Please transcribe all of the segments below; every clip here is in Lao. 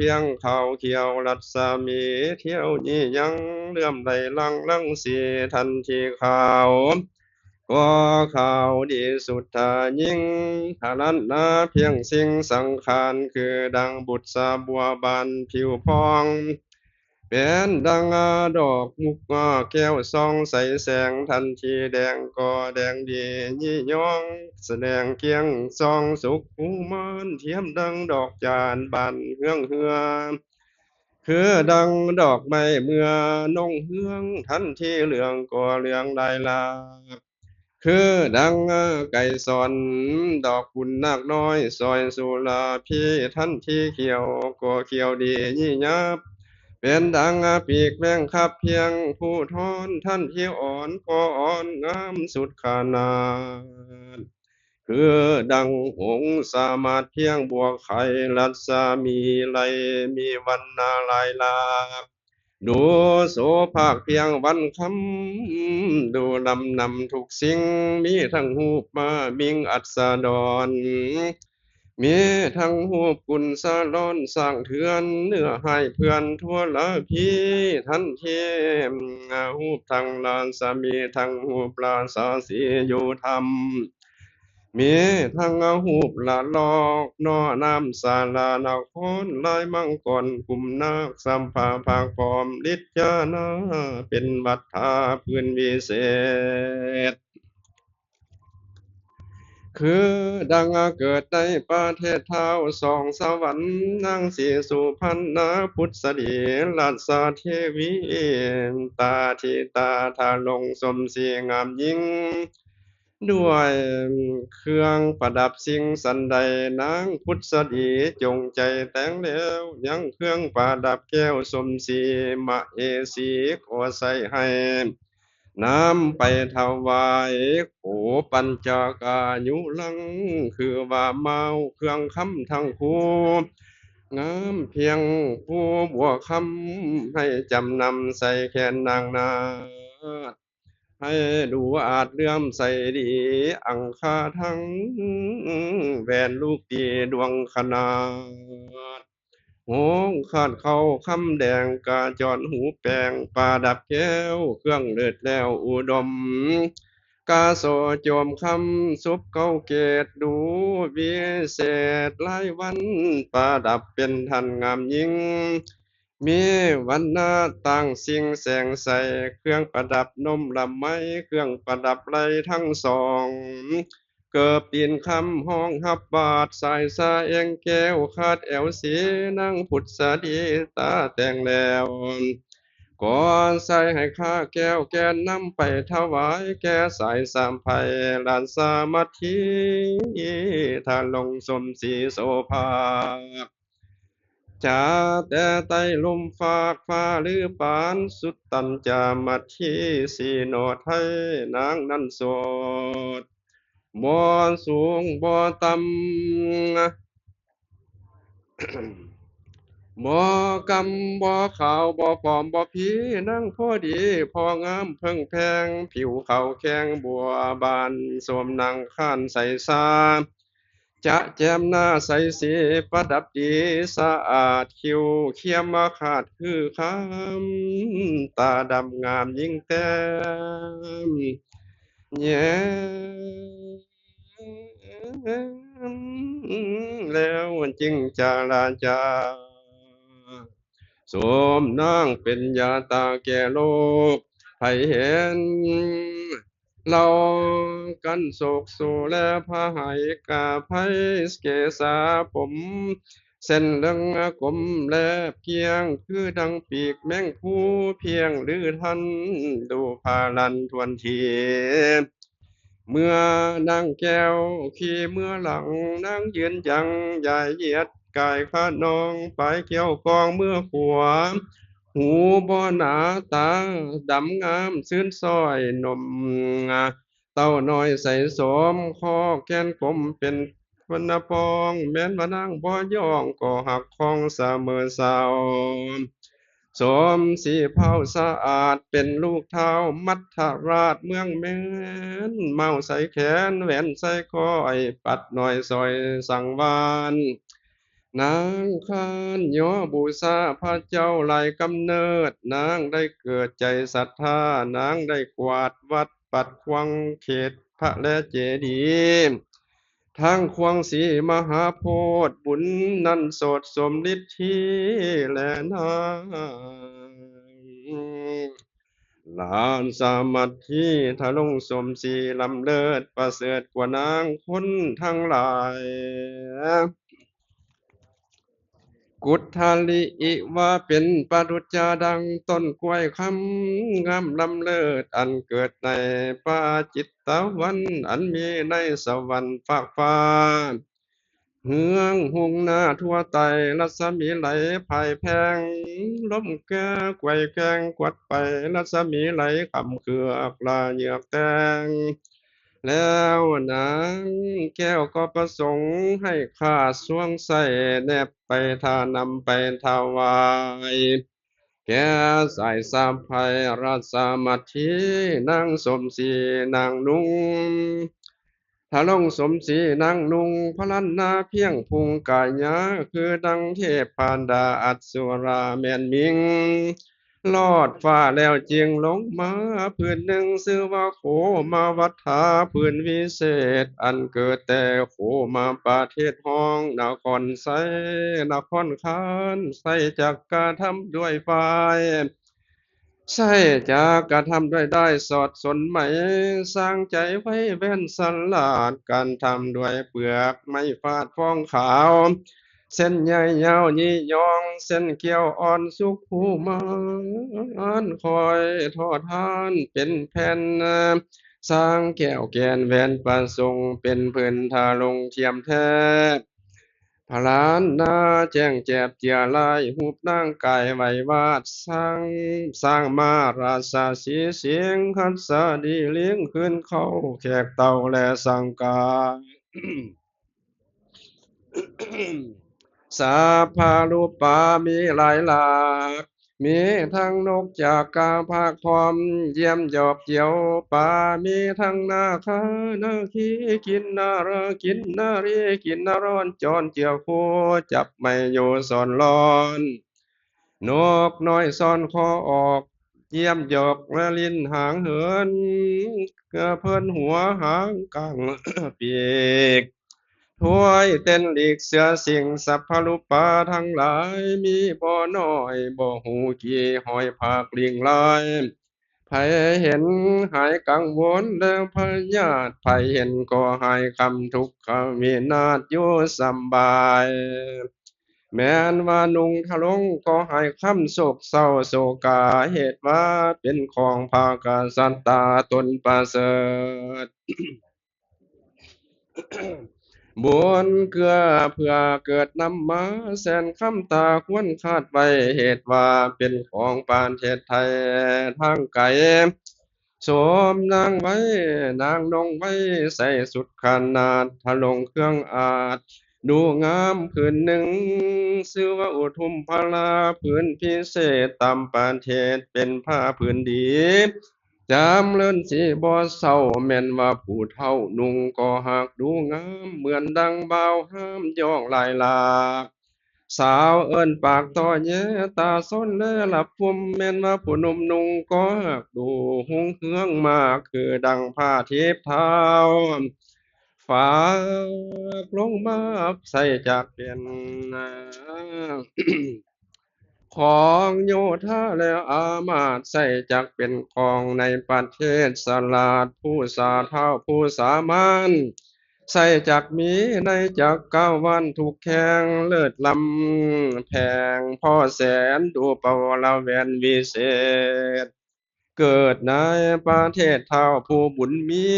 ພຽງຂາວຂຽວລັດສະໝີ ທ່ຽວນີ້ຍັງເຫຼື້ອມໄຫຼຫຼັ່ງລັງສີ ທັນທີ່ຂາວກໍຂາວດີສຸດທ່າຍິ່ງ ທະລັນນາພຽງສິ່ງສັງຂານ ຄືດັ່ງບຸດສະບົວບານຜິວຜ່ອງ ເປັນດັ່ງດອກມຸກແກ້ວສ່ອງໃສແສງ ທັນທີ່ແດງກໍແດງດີຍີ່ຍ້ອງ ສະແດງກຽງສ່ອງສຸກພູມ່ານ ທຽມດັ່ງດອກຈານບານເຮືອງເຮືອ ຄືດັ່ງດອກໄມ້ເມື່ອນົງເຮືອງ ທັນທີ່ເຫຼືອງກໍເຫຼືອງລາຍລາກ ຄືດັ່ງໄກສອນ ດອກບຸນນາກນ້ອຍ ຊອຍສຸລາພີ ທັນທີ່ຂຽວກໍຂຽວດີຍີ່ຫຍາບ ເປັນດັ່ງປີກແມງຄັບພຽງພູທອນ ທັນທີ່ອ່ອນກໍອ່ອນງາມສຸດຂະໜາດ ຄືດັ່ງອົງສາມາດພຽງບວກໄຂ ລັດສະໝີໄລມີວັນນາລາຍລາກ ດູໂສພາກພຽງວັນຄຳ ດູລຳນຳທຸກສິ່ງ ມີທັງຮູບມ້າມິງອັດສະດອນ ມີທັງຮູບກຸນສະຫຼອນສ້າງເຖືອນ ເນື້ອຮ້າຍເພື່ອນທົ່ວລາພີ ທັນທີ່ຮູບທັງລາຊະມີ ທັງຮູບລາຊາສີຢູ່ທຳ ມີທັງຮູບລະລອກໜໍ່ນ້ຳສາລານະຄອນ ລາຍມັງກອນກຸ່ມນາກ ສຳພາພາກພ້ອມລິດຍານາ ເປັນວັດທາພື້ນວິເສດ ຄືດັ່ງເກີດໃນປະເທດທ້າວສອງສະຫວັນ ນາງສີສຸພັນນາພຸດສະດີ ລາຊາເທວີ ຕາທິຕາທາລົງສົມສີງາມຍິ່ງ ດ້ວຍເຄື່ອງປະດັບສິ່ງສັນໃດ ນາງພຸດສະດີຈົງໃຈແຕ່ງແລ້ວ ຍັງເຄື່ອງປະດັບແກ້ວສົມສີ ມະເຫສີຂໍໃຊ້ໃຫ້ນຳໄປຖວາຍ ໂອປັນຈະກາຍຸລັງ ຄືວ່າມາວເຄື່ອງຄຳທັງຄູ່ ງາມພຽງພູບົວຄຳ ໃຫ້ຈຳນຳໃສ່ແຂນນາງນາດ ໃຫ້ດູອາດເຫຼື້ອມໃສດີ ອັງຄາທັງແຫວນລູກຕີດວງຂະໜາດ ໂຮງຄາດເຂົ້າຄຳແດງ ກາຈອນຫູແປງ ປະດັບແກ້ວເຄື່ອງເລີດແລ້ວອຸດົມ ກາໂສໂຈມຄຳ ສົບເກົ້າເກດ ດູວິເສດລາຍວັນ ປະດັບເປັນທັນງາມຍິ່ງ ມີວັນນາຕ່າງສິ່ງແສງໃສ ເຄື່ອງປະດັບນົມລຳໄມ ເຄື່ອງປະດັບໄລທັງສອງ ເກີບຕີນຄຳຮອງຮັບບາດ ສາຍສະແອງແກ້ວຄາດແອວສີ ນາງພຸດສະດີຕາແຕ່ງແລ້ວ ກໍໃສ່ໃຫ້ຂ້າແກ້ວແກ່ນນຳໄປຖວາຍ ແກ່ສາຍສາມໄພລາຊາມັດທີ ທາລົງສົມສີໂສພາກ ຈາແຕ່ໃຕ້ລົມຟາກຟ້າລືປານ ສຸດຕັນຈາມັດທີສີໂນໄທ ນາງນັ້ນໂສດ ບໍ່ສູງບໍ່ຕ່ຳ ບໍ່ກຳບໍ່ຂາວ ບໍ່ຜອມບໍ່ພີ ນາງພໍດີພໍງາມເພິ່ງແພງ ຜິວຂາວແຂງບົວບານ ໂສມນາງຄານໃສສາ ຈະແຈ່ມໜ້າໃສສີປະດັບດີສະອາດ ຄິ້ວຄຽມມາຄາດຄືຄຳ ຕາດຳງາມຍິ່ງແຕ້ມແຍ້ມ ແລ້ວຈຶ່ງຈາລາຈາ ໂສມນາງເປັນຢາຕາແກ່ໂລກ ໃຜເຫັນເລົ່າກັນໂສກໂສແລພະໄຫກາໄພເກສາຜົມ ເສັ້ນເລື່ອງກົມແລບກຽງ ຄືດັ່ງປີກແມງພູພຽງລືທັນ ດູພາລັນທວນທີ ເມື່ອນາງແກ້ວຂີ່ເມືອຫຼັງ ນາງຢືນຢັງຢາຍຢຽດກາຍຂະນອງ ປາຍກ່ຽວກອງເມືອຂວາ ຫູບໍ່ໜາຕາດຳງາມຊື່ນຊ້ອຍໜົມ ເຕົ້ານ້ອຍໃສໂສມ ຄໍແກ່ນກົມເປັນ ວັນນະປອງ ແມ່ນວ່ານາງບໍ່ຍ້ອງ ກໍຮັກຄອງສະເໝີສາວ ສົມສີພ້າວສະອາດ ເປັນລູກທ້າວມັດທະລາດເມືອງແມ່ນ ເມົ້າໃສ່ແຂນ ແຫວນໃສ່ຄ້ອຍ ປັດນ້ອຍຊອຍສັງວານ ນາງຄ້ານຍໍບູຊາພະເຈົ້າຫຼາຍກຳເນີດ, ນາງໄດ້ເກີດໃຈສັດທາ, ນາງໄດ້ກວາດວັດປັດຂວາງເຂດພະແລເຈດີ, ທັງຂວາງສີມະຫາໂພດ, ບຸນນັ້ນໂສດສົມລິດທີແລນາງ ລານສາມັດທີທະລົງສົມສີ ລ້ຳເລີດປະເສີດກວ່ານາງຄົນທັງຫຼາຍ. ກຸດທະລິອິວາເປັນປະດຸດຈາດັ່ງຕົ້ນກ້ວຍຄຳ ງາມລ້ຳເລີດອັນເກີດໃນປາຈິດຕະວັນ ອັນມີໃນສະຫວັນຟາກຟ້າ. ເຮືອງຮຸ່ງໜ້າທົ່ວໄຕ ລັດສະໝີໄຫຼພາຍແພງ, ລົມແກ້ໄກວແກງກວາດໄປ ລັດສະໝີໄຫຼຄຳເຄືອກລະເຍືອກແຕ່ງ. ແລ້ວນາງແກ້ວກໍປະສົງໃຫ້ຂ້າສວງໃສ່ແນບໄປທານຳໄປຖວາຍ ແກ່ສາຍສະພາຍລາຊະມາທີ ນາງສົມສີນາງນຸ່ງ ທະລົງສົມສີນາງນຸ່ງ ພະລັນນາພຽງພຸງກາຍາ ຄືດັ່ງເທບພານດາອັບສຸລາແມ່ນມິງ ລອດຟ້າແລ້ວຈຶ່ງລົງມາພື້ນໜຶ່ງ ຊື່ວ່າໂຄມາວັດຖາ ພື້ນວິເສດ ອັນເກີດແຕ່ໂຄມາປະເທດຮອງ ນະຄອນໄຊ ນະຄອນຄານ ໃຊ້ຈັກກະທຳດ້ວຍຝ້າຍ ໃຊ້ຈັກກະທຳດ້ວຍດ້າຍສອດສົນໄໝ ສ້າງໃຈໄວ້ແວ່ນສະຫຼາດ ການທຳດ້ວຍເປືອກໄມ້ຟາດຟອງຂາວ ເສັ້ນໃຍຍາວຍີ່ຢອງ ເສັ້ນກ້ຽວອ່ອນສຸກພູມານ ຄອຍທໍ້ທານເປັນແຜ່ນ ສ້າງແກ້ວແກ່ນແຫວນປະສົງ ເປັນພື້ນທາລົງທຽມແທບ ພະລານນາແຈ້ງແຈບເຈືອລາຍ ຮູບນາງກາຍໄວວາດ ສ້າງ ສ້າງມາລາຊາສີສິງ ຫັດສະດີລີງຄືນເຂົ້າແຂກເຕົ້າແລສັງກາ ສາພະລູບປາມີຫຼາຍຫຼາກ ມີທັງນົກຈາກກາພາກພ້ອມ ຢ້ຽມຢອກຈຽວປາ ມີທັງນາຄານາຄີ ກິນນາຣາ ກິນນາຣີ ກິນນາຣອນ ຈອນເຈືອໂຄ ຈັບໄມ້ໂຍສອນລອນ ນົກນ້ອຍຊ້ອນຄໍອອກ ຢ້ຽມຢອກລະຫຼິ້ນຫາງເຫີນ ກະເພິ່ນຫົວຫາງກາງປີກ ຖ້ວຍເຕັ້ນຫຼີກເສືອສິງ ສັບພະລຸບປາທັງຫຼາຍ ມີບໍ່ນ້ອຍບໍ່ຮູ້ກີ່ ຫ້ອຍພາກລິງລາຍ ໃຜເຫັນຫາຍກັງວົນ ແລະພະຍາດ ໃຜເຫັນກໍຫາຍຄຳທຸກຂະວິນາດຢູ່ສຳບາຍ ແມ່ນວ່ານຸ່ງທະລົງກໍຫາຍຄຳໂສກເສົ້າໂສກາ ເຫດວ່າເປັນຂອງພະກະສັດຕາຕົນປະເສີດ ບຸນເກືອເພື່ອເກີດນຳມາ ແສນຄຳຕາຄວນຄາດໄວ້ ເຫດວ່າເປັນຂອງປະເທດໄທທາງໄກ ໂສມນາງໄວ້ ນາງນົງໄວ້ ໃສ່ຊຸດຂະໜາດ ທະລົງເຄື່ອງອາດ ດູງາມຜືນໜຶ່ງ ຊື່ວ່າອຸທຸມພະລາ ຜືນພິເສດຕາມປະເທດ ເປັນຜ້າຜືນດີ ຈຳເລີນສີບໍ່ເສົ້າ ແມ່ນວ່າຜູ້ເຖົ້ານຸ່ງກໍຫາກດູງາມ ເໝືອນດັ່ງບ່າວຫາມຢອກຫຼາຍຫຼາກ ສາວເອີ້ນປາກຕໍ່ແຍ ຕາຊອນແລລັບຟຸມ ແມ່ນວ່າຜູ້ໜຸ່ມນຸ່ງກໍຫາກດູຮຸ່ງເຮືອງມາກ ຄືດັ່ງຜ້າທິບທ້າວ ຝາກລົງມາໃສ່ຈັກເປັນ ຂອງໂຍທາແລະອາມາດ ໃສ່ຈັກເປັນຂອງໃນປະເທດສະຫຼາດ ຜູ້ສາທ້າວຜູ້ສາມານ ໃສ່ຈັກມີໃນຈັກກະວານທຸກແຫ່ງ ເລີດລ້ຳແພງພໍແສນ ດູປະວະລະແວນວິເສດ ເກີດໃນປະເທດທ້າວຜູ້ບຸນມີ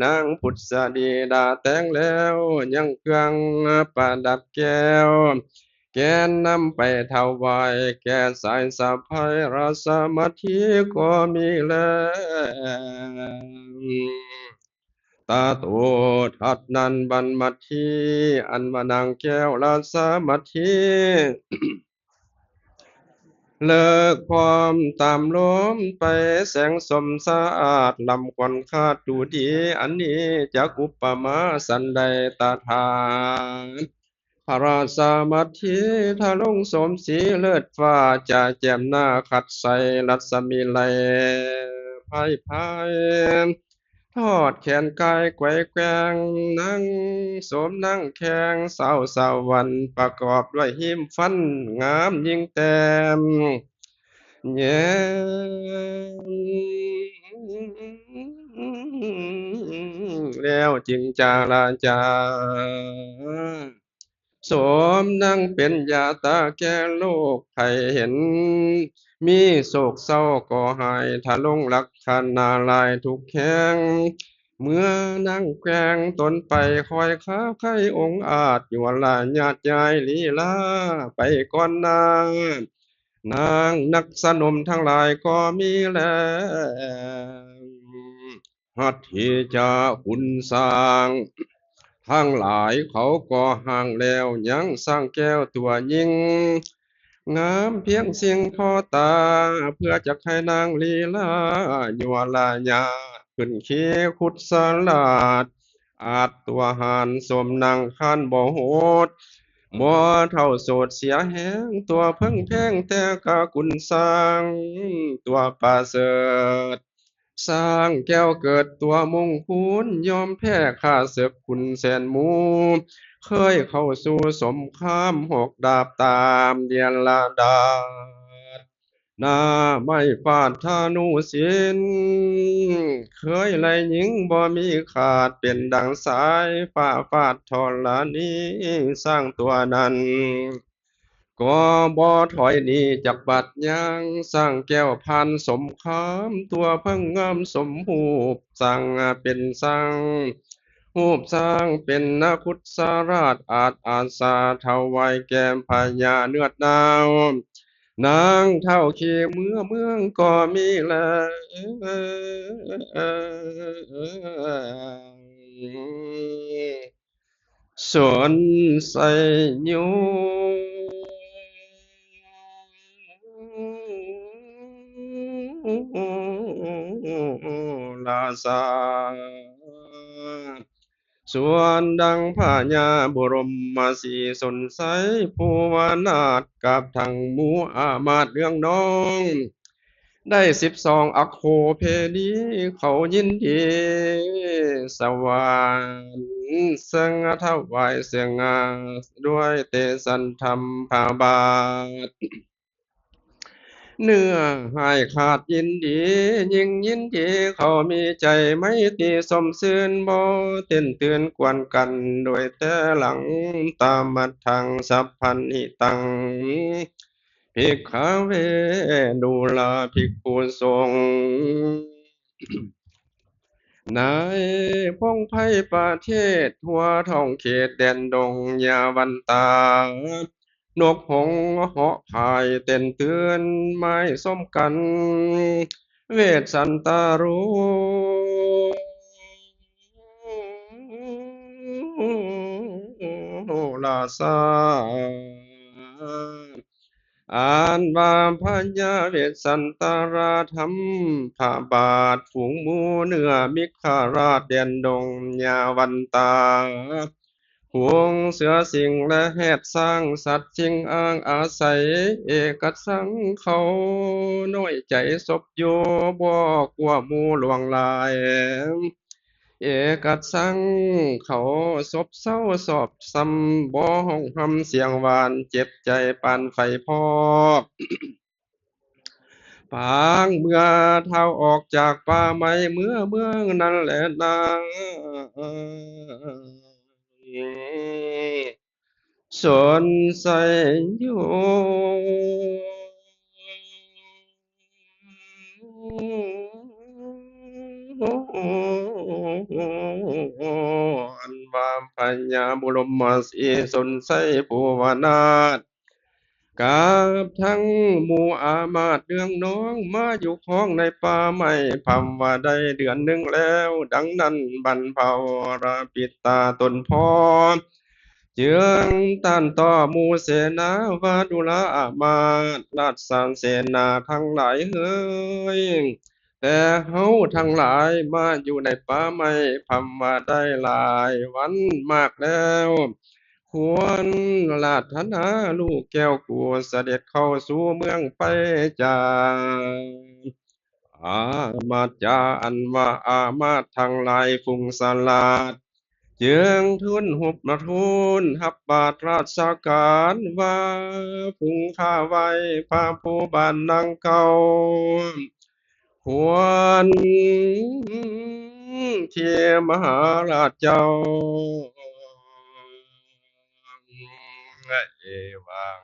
ນາງພຸດສະດີດາແຕ່ງແລ້ວ ຍັງເຄື່ອງປະດັບແກ້ວ ແກ່ນນຳໄປຖວາຍແກ່ສາຍສະພາຍລາຊະມາທີກໍມີແລ້ວ ຕາໂຕທັດນັນບັນມາທີ ອັນວ່ານາງແກ້ວລາຊະມາທີ ເລີກພ້ອມຕາມລົມໄປ ແສງສົມສະອາດ ລຳຄວັນຄາດດູດີ ອັນນີ້ຈັກອຸປະມາສັນໃດຕະຖາ ພະລາຊາມາທິທະລົງໂສມສີເລີດຟ້າ ຈະແຈ່ມໜ້າຂັດໃສລັດສະໝີໄຫຼໄພພາຍ ທອດແຂນກາຍໄກວແກວ່ງ ນາງໂສມນາງແຂ່ງສາວສະຫວັນ ປະກອບດ້ວຍຮີມຟັນງາມຍິງແຕ້ມ ແຍ້ມແລ້ວຈຶ່ງຈາລາຈາ ໂສມນາງເປັນຢາຕາແກ່ໂລກ ໃຜເຫັນມີໂສກເສົ້າກໍຫາຍ ທະລົງລັກຂະນາລາຍທຸກແຫ່ງ ເມື່ອນາງແກວ່ງຕົນໄປ ຄອຍຄາໄຄອົງອາດ ຍົວລາຍາດຍ້າຍລີລາໄປກ່ອນໜ້າ ນາງນັກສະໜົມທັງຫຼາຍກໍມີແລ້ວ ຫັດຖິຈະຂຸນຊ້າງທັງຫຼາຍ ເຂົາກໍຫ້າງແລ້ວ ຍັງຊ້າງແກ້ວຕົວຍິງ ງາມພຽງສິ່ງພໍຕາ ເພື່ອຈະໃຫ້ນາງລີລາ ຍົວລາຍາດຂຶ້ນຂີ່ຂຸດສະຫຼາດ ອາດຕົວຫານສົມນາງຄານບໍ່ໂຫດ ບໍ່ເທົ່າໂສດເສຍແຮງ ຕົວເພິ່ງແພງແຕ່ກະກຸນຊ້າງ ຕົວປະເສີດ ຊ້າງແກ້ວເກີດຕົວມຸງຄຸນ ຍອມແພ້ຂ້າເສິກຂຸນແສນໝູ່ ເຄີຍເຂົ້າສູ່ສົງຄາມ ຫົກດາບຕາມເດຍລະດາດ ໜ້າໄມ້ຟາດທະນູສິນ ເຄີຍໄລ່ຍິງບໍ່ມີຂາດ ເປັນດັ່ງສາຍຟ້າຟາດທໍລະນີ ຊ້າງຕົວນັ້ນ ກໍບໍ່ຖອຍໜີຈັກບາດຍ່າງ ຊ້າງແກ້ວຜ່ານສົງຄາມ ຕົວເພິ່ງງາມສົມຮູບ ຊ້າງເປັນຊ້າງ ຮູບຊ້າງເປັນນະຄຸດສະລາດ ອາດອາສາຖວາຍແກ່ພະຍາເໜືອດໜາວ ນາງທ້າວຂີ້ເມືອເມືອງກໍມີແລ້ວ ສວນໄຊໂຍລາຊາ ສ່ວນດັ່ງພະຍາບຸລົມມະສີສົນໄຊພູວະນາດ ກັບທັງໝູ່ອາມາດເລື່ອງນ້ອງ ໄດ້ສິບສອງອັກໂຄເພນີ ເຂົາຍິນດີສະຫວານເຊິ່ງຖວາຍເຊິ່ງດ້ວຍເຕຊັນທຳພະບາດ ເນື້ອຫາຍຂາດຍິນດີ ຍິ່ງຍິນດີເຂົາມີໃຈໄມຕີຊົມຊື່ນ ບໍ່ເຕັ້ນຕື່ນກວນກັນໂດຍແຕ່ຫຼັງ ຕາມັດທັງສັບພັນຫິຕັງ ພິກຂະເວ ດູລາພິກຂຸສົງ ໃນພົງໄພປະເທດ ທົ່ວທ້ອງເຂດແດນດົງຍາວັນຕາ ນົກຫົງເຫາະພາຍເຕັ້ນຕື່ນ ໝາຍສົມກັນ ເວດສັນຕາໂຣ ລາຊາ ອ່ານວ່າພະຍາເວດສັນຕະລາທຳພະບາດ ຝູງໝູ່ເໜືອມິກຂະລາດແດນດົງຍາວັນຕາ ຝູງເສືອສິງ ແລະ ແຮດຊ້າງ ສັດຊິງອ້າງອາໄສ ເອກະສັງເຂົານ້ອຍໃຈສົບຢູ່ ບໍ່ກົວໝູ່ຫຼວງຫຼາຍ ເອກະສັງເຂົາສົບເສົ້າສອບຊຳ ບໍ່ຮ້ອງຮຳສຽງຫວານ ເຈັບໃຈປານໄຟພອກ ປາງເມື່ອທ້າວອອກຈາກປ່າໄມ້ ເມືອເມືອງນັ້ນແຫຼະນາ ສົນໄຊໂຍ ອັນວ່າພະຍາບຸລົມມະສີສົນໄຊພູວະນາດ ກັບທັງໝູ່ອາມາດເລື່ອງນ້ອງ ມາຢູ່ຄອງໃນປ່າໄມ້ ພຳວ່າໄດ້ເດືອນໜຶ່ງແລ້ວ ດັ່ງນັ້ນບັນພາວລະປິດຕາຕົນພໍ່ ຈຶ່ງຕ້ານຕໍ່ໝູ່ເສນາ ວາດຸລາອາມາດ ລາຊະເສນາທັງຫຼາຍເອີຍ ແຕ່ເຮົາທັງຫຼາຍມາຢູ່ໃນປ່າໄມ້ ພຳວ່າໄດ້ຫຼາຍວັນມາກແລ້ວ ຄ ຄວນລາດຖະນາລູກແກ້ວກູ ສະເດັດເຂົ້າສູ່ເມືອງໄປຈາ ອາມາດຈາ ອັນວ່າອາມາດທັງຫຼາຍຝູງສະຫຼາດ ຈຶ່ງທູນຮຸບມາທູນຮັບບາດລາຊະການວ່າ ຝູງຂ້າໄຫວ້ພະຜູ້ບ້ານນາງເກົ່າ ຄວນທີ່ມະຫາລາດເຈົ້າ ເອວັງ.